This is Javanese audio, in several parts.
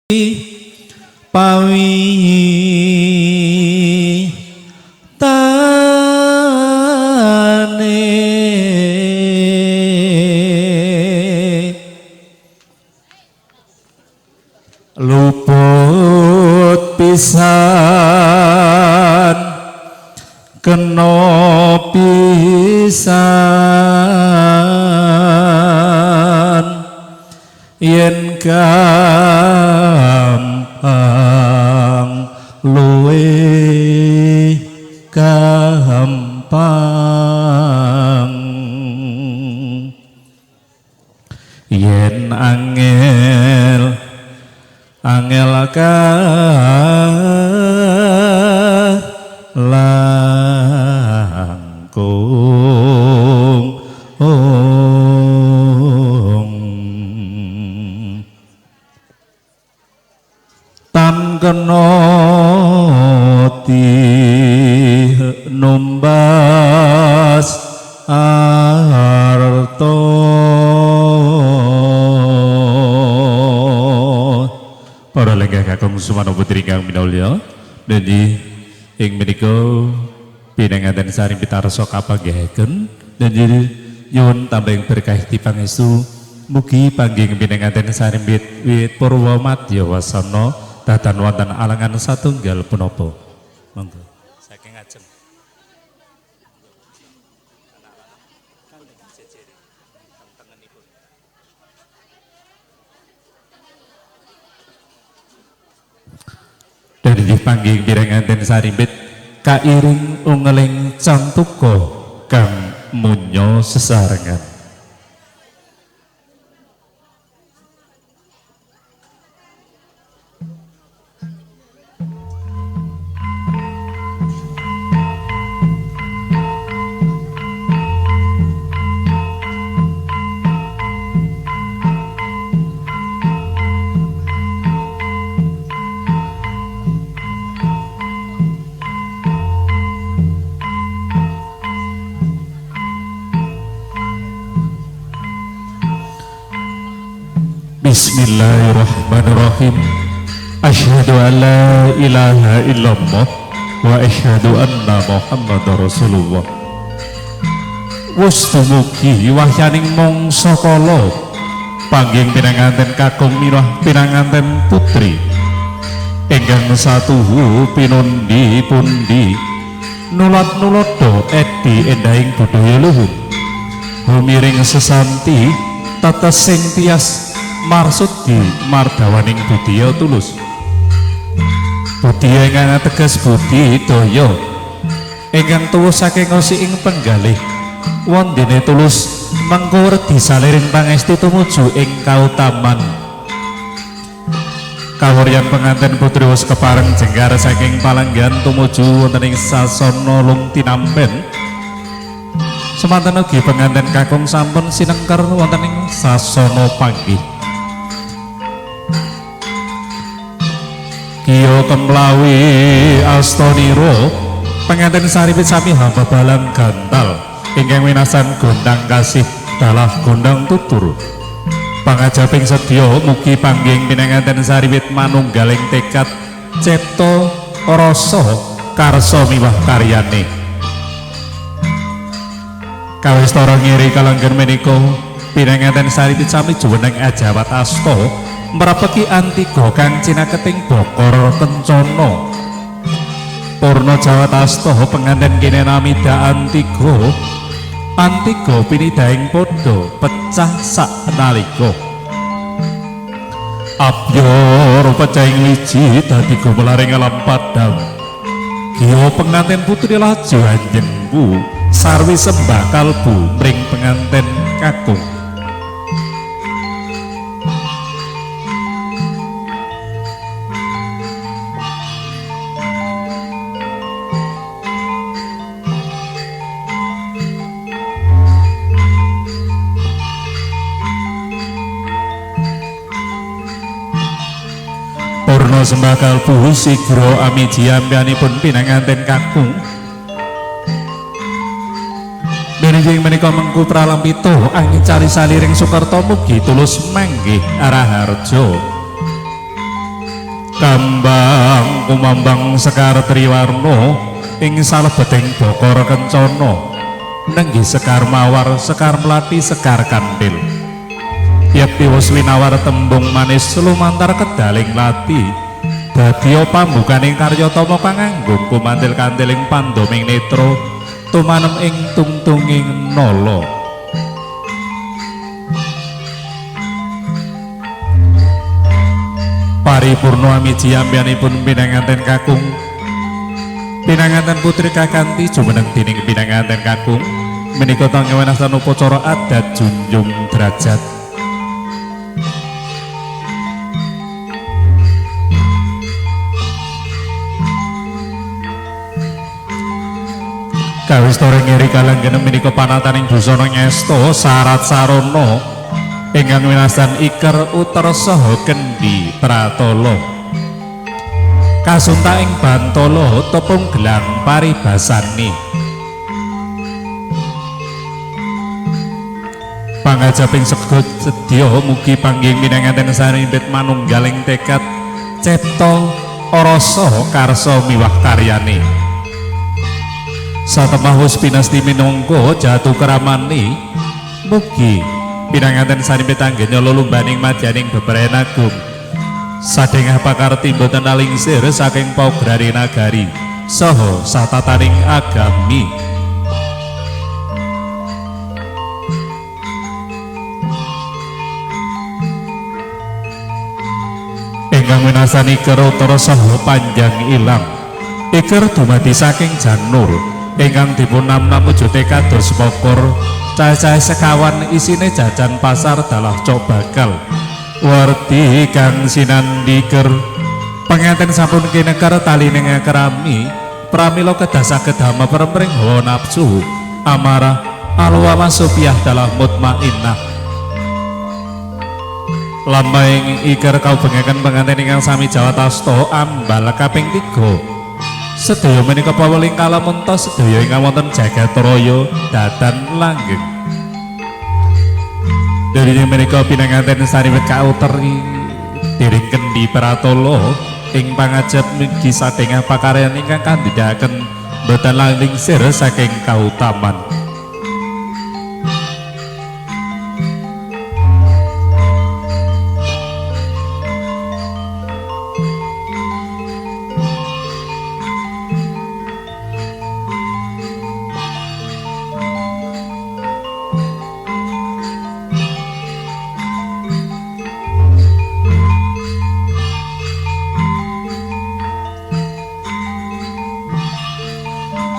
Pawi tane luput pisan kena pisan yen gampang luwe gampang yen angel angel langkung tan kena numbas arta. Para lenggah kakung sumana putri ingkang minulya, dadi ing menika pinanganten saring pitarsa kapanggihaken dadi nyuwun tambahing berkah dipangestu mugi panggih pinanganten saring wit purwa madya wasana datan wonten alangan satunggal punapa. Monggo saking ajeng. Dari panggih piranganten sarimbit kairing ungeling cantuka kang munyo sesarengan. Bismillahirrahmanirrahim. Asyhadu an la ilaha illallah wa asyhadu anna Muhammadar Rasulullah. Wus dumugi wahyaning mangsa kala panggih pinanganten kakung mirah pinanganten putri ingkang satuhu pinundi pundi nulat-nulodo edi endahing budaya luhur humiring sesanti tetesing tias marsudi mardawaning budaya tulus. Budaya ingkang ateges budi daya ingkang tuwuh saking osi ing penggalih wondene tulus mengko werdi saliring pangesti tumuju ing kautaman. Kawuryan penganten putri wis kepareng jenggar saking palanggan tumuju wonten ing sasana lung tinampen. Semanten ugi penganten kakung sampun sinengker wonten ing sasana panggih. Kiyo kemlawi astoniro penganten saripit sami hamba balang gantal ingkang winasan gondang kasih dalah gondang tutur. Pangajaping sedya mugi panggih pinanganten saripit manunggaling tekad cipta rasa karsa miwah karyane. Kawistara ngiri kalanggen menika pinanganten saripit sami juweneng ajawat asta mrepeki antiga kang cinaketing bokor kencana. Purna jawatasta penganten kene namida antiga antiga pinidaing padha pecah saknalika. Abyor pecahing wiji dadi gumelaring alam padhang. Giya penganten putri laju anjengku sarwi sembah kalbu mring penganten kakung. Purna sembah kalbu sigra amiji ampianipun pinanganten kakung. Dening menika mengku pralampita angin cari saliring Sukerta mugi tulus manggih Raharja. Kambang kumambang sekar triwarna ing salebeting bokor kencana nenggih sekar mawar sekar melati sekar kantil. Yekti wis winawar tembung manis lumantar kedaling lati dadiya pambukaning karyatama kang nganggo kumantil kantiling pandoming netra tumanem ing tungtunging nala. Paripurna amiji ampiyanipun pinanganten kakung pinanganten putri kakanti jumeneng dening pinanganten kakung menika tanggewenasan upacara adat junjung derajat. Kawistore ngiri kalanggene menika panataning busana ngesta sarat sarana ingkang winasan iker uter saha kendi pratala. Kasunta ing bantala tepung gelang paribasani. Pangajaping sega sedya mugi panggih minanganten sarimbit manunggaling tekad cepta rasa karsa miwah karyane. Satemah wis pinasti minangka jatuh keramani mugi pinanganten sarimbit anggenya lolumbaning madyaning bebrayan agung. Sadengah pakarti boten nalingsir saking paugrari nagari saha satataning agami. Ingkang winasani kerutara saha panjang ilang iker dumadi saking janur ingkang dipun nam-nam wujude kados pokor cah-cah sekawan isine jajan pasar dalah cok bakal werdi kang sinandiker penganten sampun kineker taline ngakrami pramila kedah saged hama perempring hawa nafsu amarah alwama sopiah dalah mutmainnah. Lampahing iker kaubengaken penganten ingkang sami jawatasta ambal kaping 3 sedaya menika paweling kalamunta sedaya ingkang wonten jagat raya datan langgeng. Dari menika pinanganten sariwet kauteri dening kendi pratala ing pangajap mugi sadengah pakaryan ingkang kandhakaken boten lingsir saking kautaman.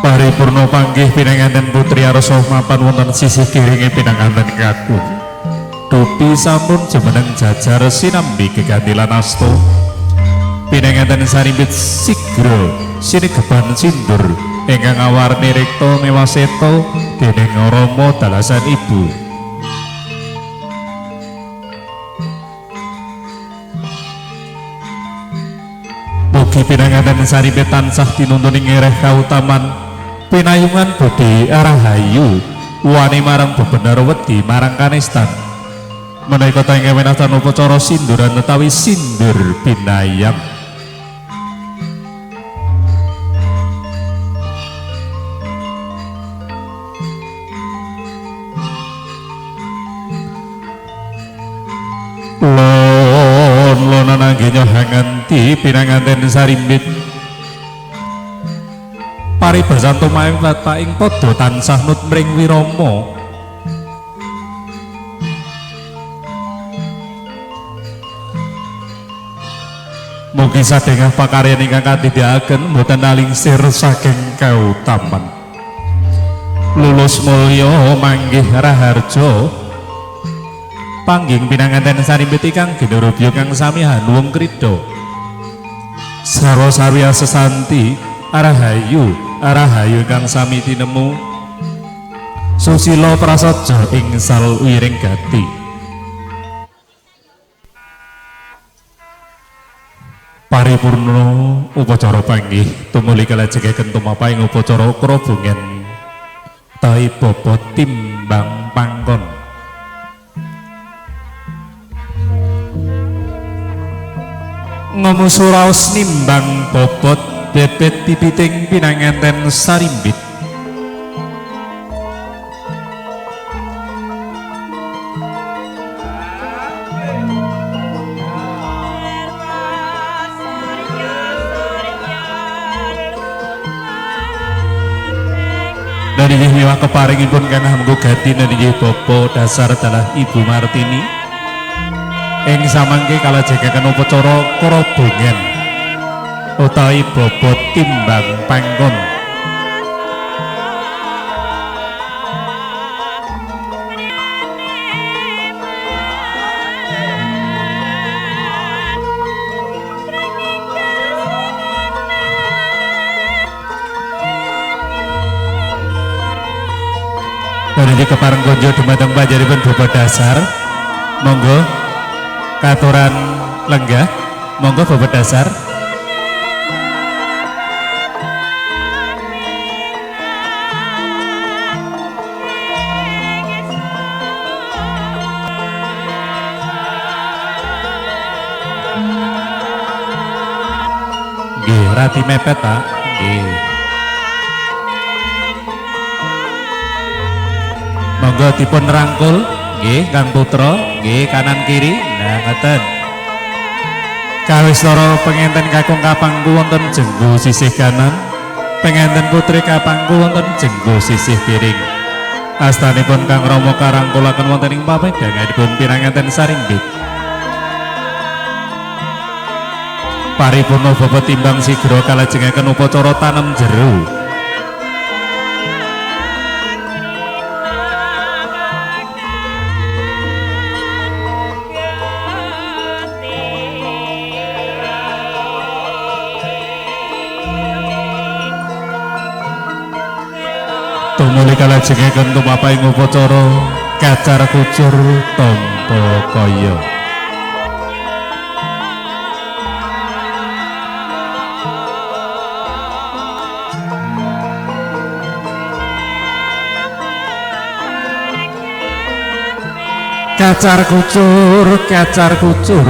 Paripurna panggih pinanganten putri arsa mapan wonten sisih kiringe pinanganten kakung. Dupi sampun jumeneng jajar sinambi gegantilan asta. Pinanganten sarimbit sigra sinigeban sindur ingkang awarni rekta mewaseta dening Rama dalasan ibu. Mugi pinanganten sarimbit tansah tinuntuni ngereh kautaman pinayungan budi rahayu wani marang bebener wedi marang kanistan. Menika ingkang winastan upacara sinduran utawi sindur binayang. Lon lonan anggenya hanganti pinanganten sarimbit paribasan tumaing ing padha tansah nut mring wirama. Mugi sadengah pakaryan ingkang katindakaken boten nalingsir saking kautaman. Lulus mulya manggih raharja panggih pinanganten sarimbit ingkang ginurubya kang sami hanuwung krida. Sarwa sarya sesanti arahayu arahayu ingkang sami tinemu susila prasaja ing salwiring gati. Paripurna upacara panggih tumuli kalajengaken tumapahing upacara krobongan tai bobot timbang pangkon. Ngemu suraos nimbang bobot bebet pipiting pinanganten sarimbit. Dari miwah keparingipun kang hamengku gati niki Bapak dasar dalah Ibu Martini ing samangke kalajengaken upacara korobongan utawi bobot timbang pangkon. Dari kepareng konjo dumateng panjenengan Bapak dasar, monggo katuran lenggah, monggo Bapak dasar. Nggih, rati mepet, Pak. Nggih. Monggo dipun rangkul nggih Kang Putra, nggih kanan kiri. Nah, ngoten. Kawistara pengenten kakung kapangku wonten jenggo sisih kanan, pengenten putri kapangku wonten jenggo sisih kiring. Astanipun Kang Rama karangkulaken wonten ing papedhanganipun pinanganten sarimbit. Paripurna bobot timbang sigra kalajengaken upacara tanem jero. Tumuli kalajengaken tumapahing upacara kacar kucur tampa kaya. Kacar kucur, kacar kucur,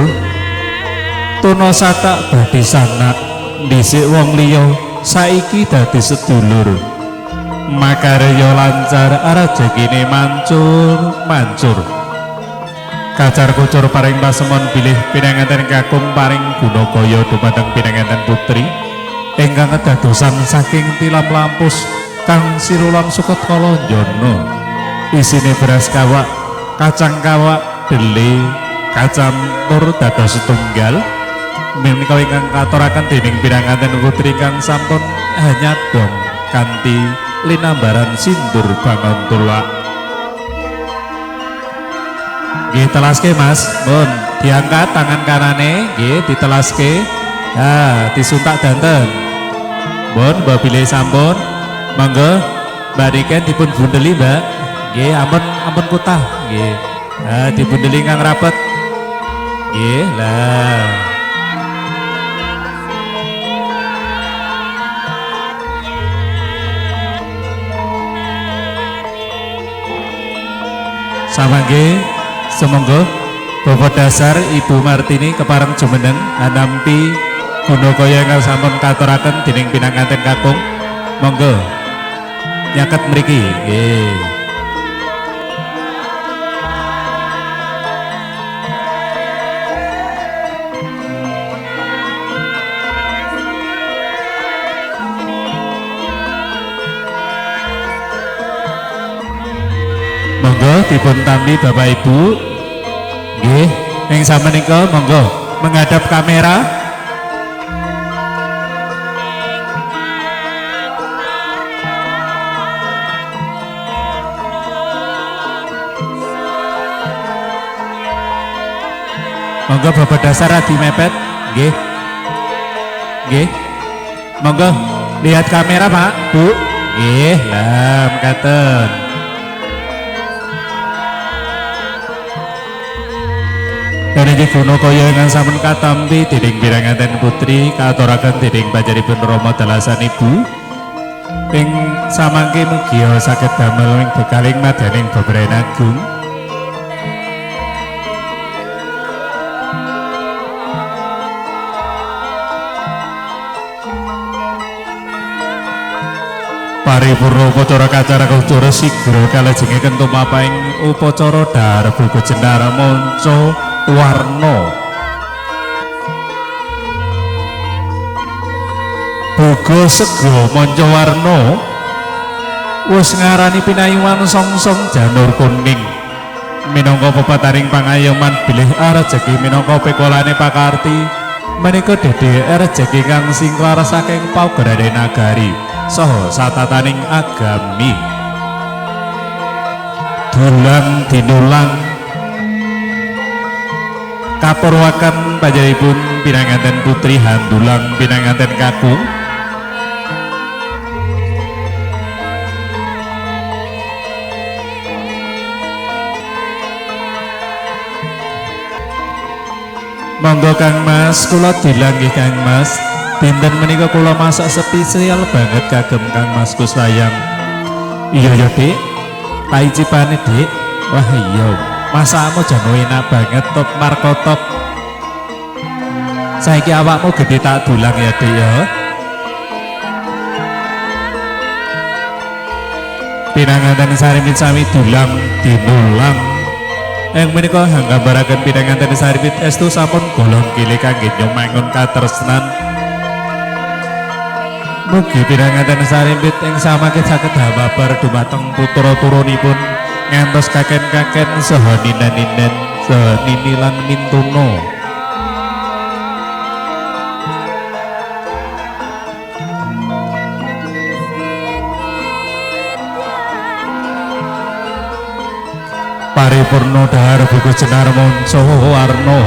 tuna satak badhe sanak, dhisik wong liya saiki dadi sedulur. Makarya lancar rejekine mancur mancur. Kacar kucur paring pasemon bilih pinanganten kakung paring guna kaya dumateng pinanganten putri ingkang kedadosan saking tilam lampus kang sirulan suket kalonjana. Isine beras kawak, kacang kawak, dele, kacampur dados setunggal. Menika ingkang katuraken dening pinanganten putri kang sampun hanyadong kanthi linambaran sindur bangon tulak. Nggih telaske Mas, mun diangkat tangan kanane, nggih ditelaske. Ha, disuntak danten. Mun mbok bilih sampun, monggo Mbak Niken dipun bundeli, Mbak. Nggih, ampun ampun kutah, nggih. Ha, dibundeli kang rapet. Nggih, lah. Samangke sumangga Bapak dasar Ibu Martini kepareng jumeneng anampi guna kaya ingkang sampun katuraken dening pinanganten kakung. Monggo nyaket mriki nggih. Monggo dipun tampi Bapak Ibu. Nggih, ing samenika monggo menghadap kamera. Monggo Bapak dasar adi mepet. Nggih. Nggih. Monggo lihat kamera Pak, Bu. Nggih, lah mekaten. Dari guna kaya ingkang sampun katampi dening pinanganten putri katuraken dening panjenenganipun Rama dalasan Ibu ing samangke mugia saged damel ing bekaling madyaning bebrayan agung. Paripurna upacara kacara kacara sigra kalajengaken tumapahing upacara dhahar boga jenar manca warna. Boga sega manca warna wis ngarani pinayuman songsong janur kuning minangka pepataring pangayoman bilih rejeki minangka pekolane pakarti menika dede rejeki kang singklar saking paugerane nagari saha satataning agami. Dulang dinulang kapurwaken panjenenganipun pinanganten putri handulang pinanganten kakung. Monggo Kang Mas, kula dilang nggih Kang Mas. Dinten menika kula masak spesial banget kagem Kang Mas Kuslayang. Iya ya Dik, paicipane Dik. Wah iya, masakmu jan enak banget top markotop. Saiki awakmu gedhe tak dulang ya Dik ya. Pinanganten sarimit sami dulang dinulang. Yang menika hanggambaraken pinanganten sarimit estu sampun golong kile kangge nyomangun katresnan. Mugi pinanganten sarimpit ing samangke saged hababar dumateng putra turunipun ngantos kaken-kaken saha ninen-ninen saha nini lan mintuna. Paripurna dhahar buku jenar manca warna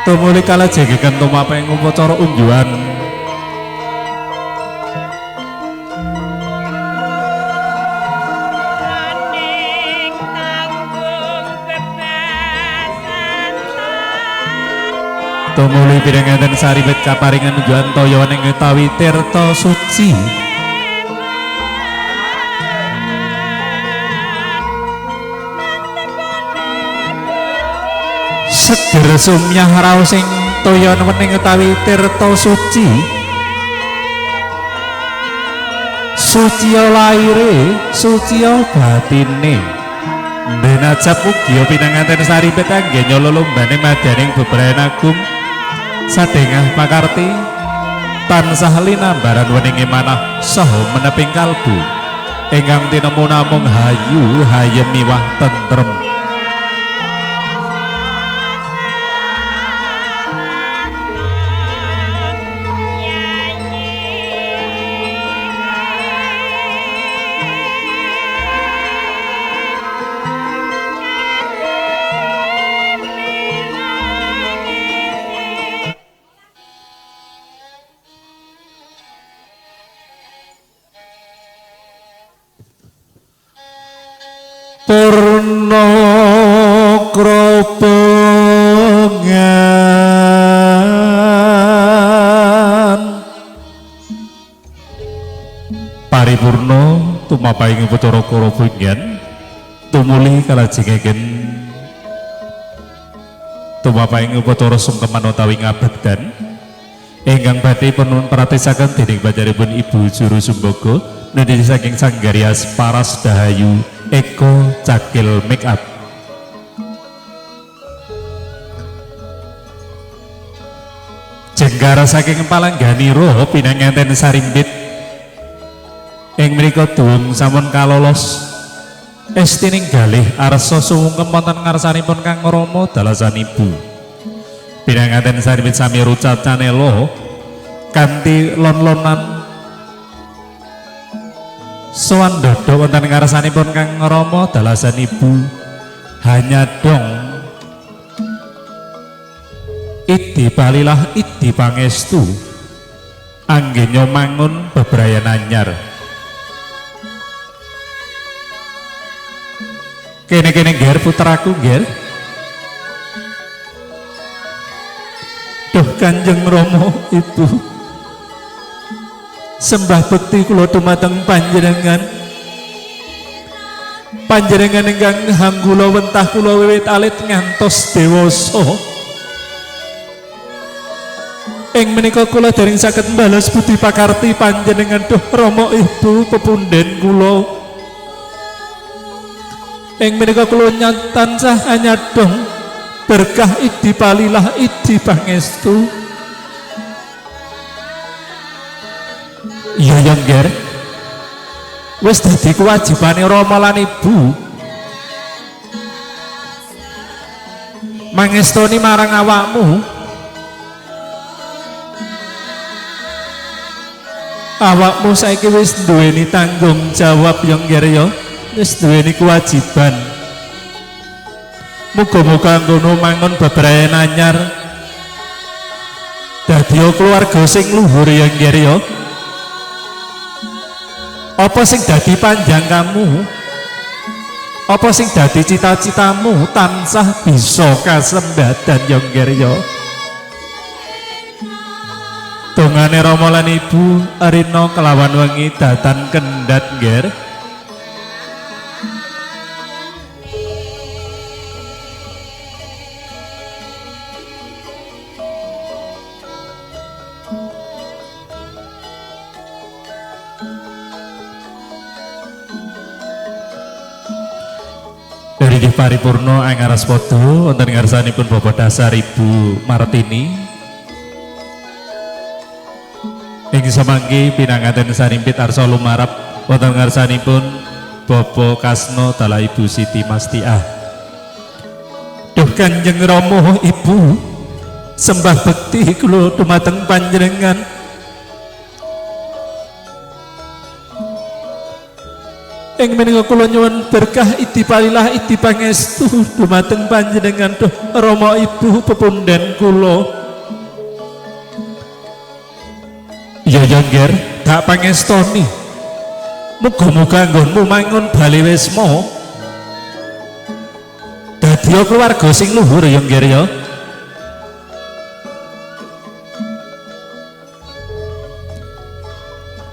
tumuli kalajengaken tumapeng upacara unjuhan. Tumuli pinanganten saripit kaparingan unjuhan toya ning utawi tirta suci. Seger sumyah raos ing toya wening utawi tirta suci. Suciya laire, suciya batine. Ndenajab ugi pinanganten saripit anggen nyololombane madyaning bebrayan agung sadengah pakarti tansah linambaran weninge manah saha meneping kalbu ingkang tinemu namung hayu hayem miwah tentrem. Purna kropengan paripurna tumapahing upacara karapungan tumuli kalajengaken tumapahing upacara sungkeman utawi ngabekten ingkang badhe pun pratisaken dening panjenenganipun Ibu Juru Sumbaga nindhi saking Sanggar Rias Paras Dahayu Eko Cakil Make Up. Jenggara saking palangganira pinanganten sarimbit ing mriku duung sampun kalolos estining galih arsa sungkem wonten ngarsanipun Kang Rama dalasan Ibu. Pinanganten sarimbit sami rucat canela kanthi lon-lonan sowan dada wonten ngarsanipun Kang Rama dalasan Ibu. Hanya dong idi balilah idi pangestu anggenya mangun bebrayan anyar. Kene-kene ger putraku ger. Duh Kanjeng Rama Ibu, sembah bekti kula dumateng panjenengan. Panjenengan ingkang hanggula wentah kula wiwit alit ngantos dewasa. Ing menika kula dereng saged mbales budi pakarti panjenengan duh Rama Ibu pepunden kula. Ing menika kula tansah anyadong berkah idi palilah idi pangestu. Iya ya Nger, wis dadi kewajibane Rama lan Ibu mangestoni marang awakmu. Awakmu saiki wis duweni tanggung jawab ya Nger ya, wis duweni kewajiban. Muga-muga ngono mangun bebrayan anyar, dadi keluarga sing luhur ya Nger ya. Apa sing dadi panjang kamu, apa sing dadi cita-citamu tansah bisa kasembadan ya Nger ya. Dongane Rama lan Ibu rina kelawan wengi datan kendhat Nger. Dari paripurna angaraspada wonten ngarsanipun Bapak Dasar Ibu Martini. Ing samangke pinanganten sarimpit arsa lumarap wonten ngarsanipun Bapak Kasno dalah Ibu Siti Mastiah. Duh Kanjeng Rama Ibu, sembah bekti kula dumateng panjenengan. Ing menika kula nyuwun berkah idi palilah idi pangestu dumateng panjenengan duh Rama Ibu pepunden kula. Iya ya Nger, tak pangestoni. Muga-muga nggonmu mangun bali wisma, dadi keluarga sing luhur ya Nger ya.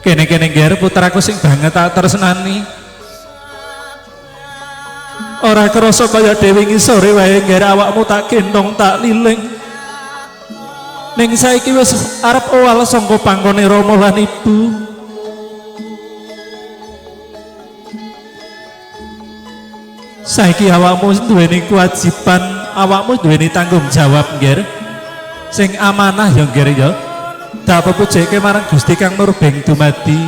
Kene-kene Nger, putraku sing banget tak tresnani. Ora krasa kaya dhewe ngisore wae Nger, awakmu tak gendong tak liling. Ning saiki wis arep owal sangka pangkone Rama lan Ibu. Saiki awakmu duweni kewajiban, awakmu duweni tanggung jawab Nger, sing amanah ya Nger ya. Tak pepujeke marang Gusti kang murbeng dumadi,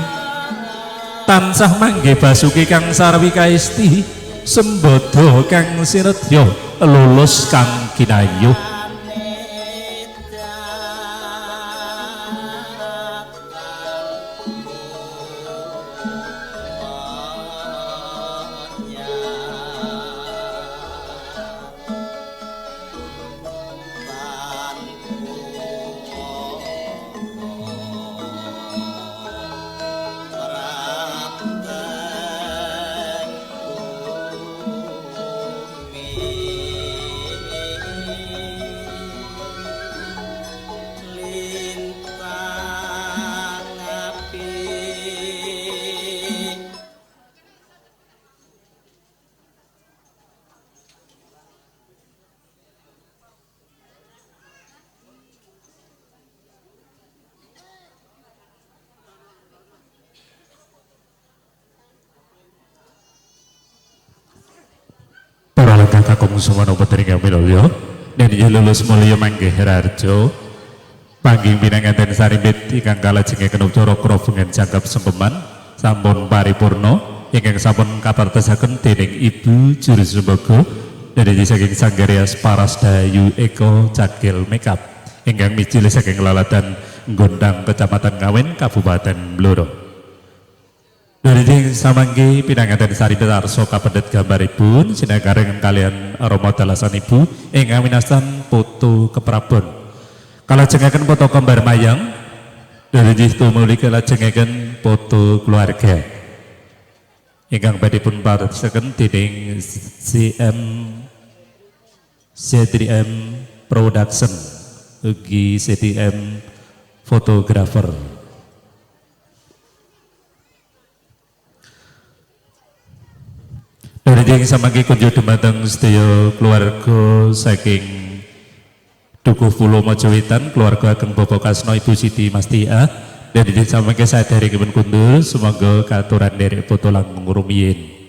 tansah mangge basuki kang sarwi kaesti, sembada kang sinedya lulus kang kinayuh. Kakung sumono putri minulya dan lulus mulya manggih raharjo panggih pinanganten sarimbit ingkang kalajengaken upacara krobongan jangkep sungkeman sampun paripurna ingkang sampun kapartesaken dening Ibu Juru Sumbaga dari saking Sanggar Rias Paras Dayu Eko Cakil Makeup ingkang mijil saking Lalatan Gondang Kecamatan Ngawen Kabupaten Blora. Dari samangke pinanganten sari arsa kapendhet gambaripun sinagareng kalian Rama dalasan Ibu ingkang winastan foto keprabon. Kalajengaken foto kembar mayang dari tumuli kalajengaken foto keluarga. Ingkang badhe pun partesaken dening CM C3M Production ugi CTM fotografer. Dari samangke kunjuk dumateng sedaya keluarga saking Dukuh Pulo Mojowetan, keluarga ageng Bapak Kasno Ibu Siti Mastia. Dan di samangke saderengipun kundur, sumangga katuran nderek foto langkung rumiyin.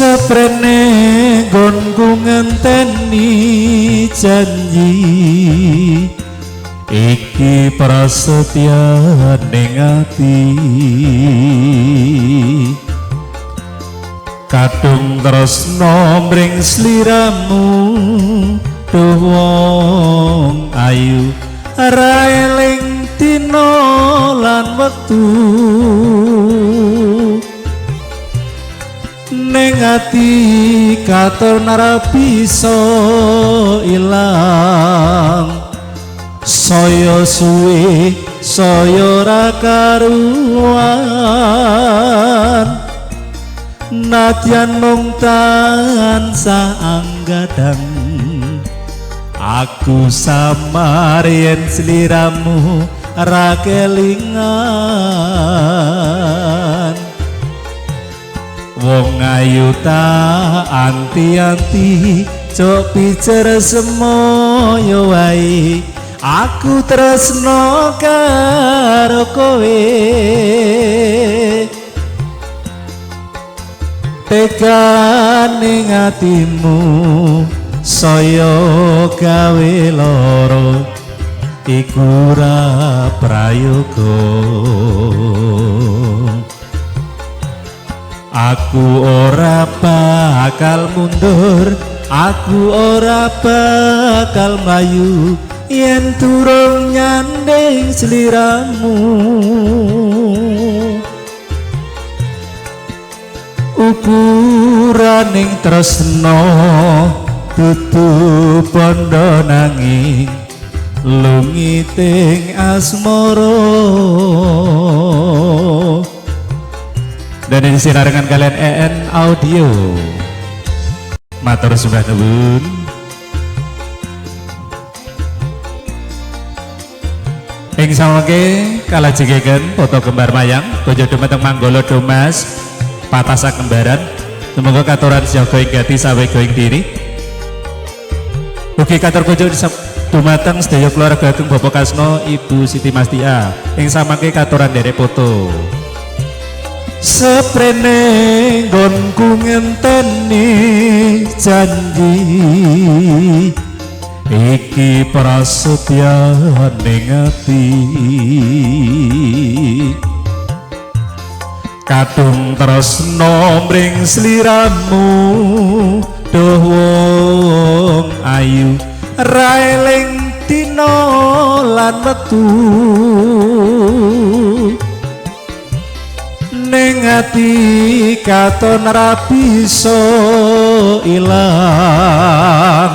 Seprene nggonku ngenteni janji, iki prasetya ning ati. Kadung tresno mring sliramu, duh wong ayu, ra eling dina lan wektu. Ning ati katon ora bisa ilang, saya suwe saya ora karuan. Nadyan mung tansah anggadang, aku samar yen sliramu ra kelingan. Wong ayu ta anti-anti, cok pijer semoyo wae, aku tresno karo kowe. Tegane atimu saya gawe lara, iku ra prayoga. Aku ora bakal mundur, aku ora bakal mlayu, yen durung nyanding sliramu. Ukuraning tresno dudu bondo nanging lungiting asmara. Dan ini dengan kalian EN Audio. Matur sembah nuwun. Ing samangke kalajengaken foto kembar mayang bojo dumateng Manggolo Domas Patasa Kembaran. Semoga katuran siaga ing gati sawega ing diri. Ugi katur kunjung dumateng sedaya keluarga ageng Bapak Kasno Ibu Siti Mastia. Ing samangke katuran nderek foto. Seprene nggonku ngenteni janji, iki prasetya ning ati. Kadung tresno mring sliramu, duh wong ayu, ra eling dina lan wektu. Ning ati katon ra bisa ilang,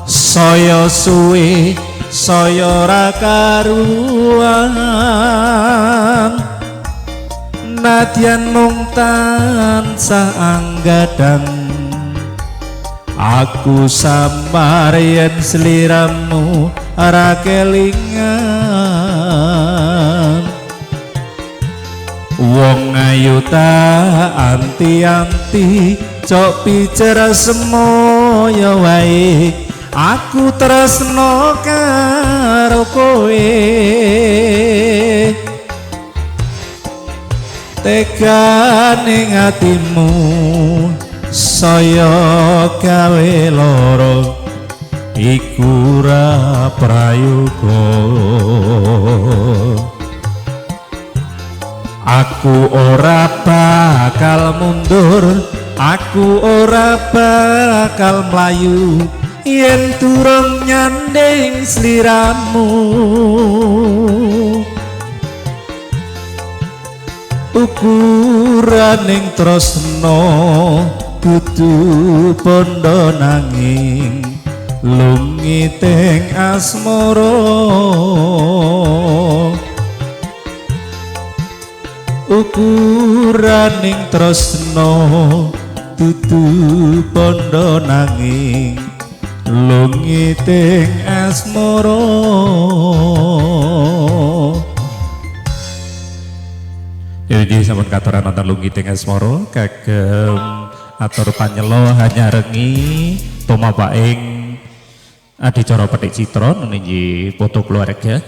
saya suwe saya ora karuan. Nadyan mung tansah anggadang, aku samar yen sliramu ora kelingan. Wong ayu ta anti-anti, cok pijer semoyo wae, Aku tresno karo kowe, tegane atimu saya gawe loro, iku ra prayoga. Aku ora bakal mundur, aku ora bakal mlayu yen durung nyanding sliramu. Ukuraning tresno dudu bondo nanging lungiting asmara. Ukuraning tresno dudu bondo nanging lungiting asmara. Jadi sampun katuran nonton lungiting asmara kagem atur panyelo hanyarengi tumapaking adicara petik citra niki foto keluarga.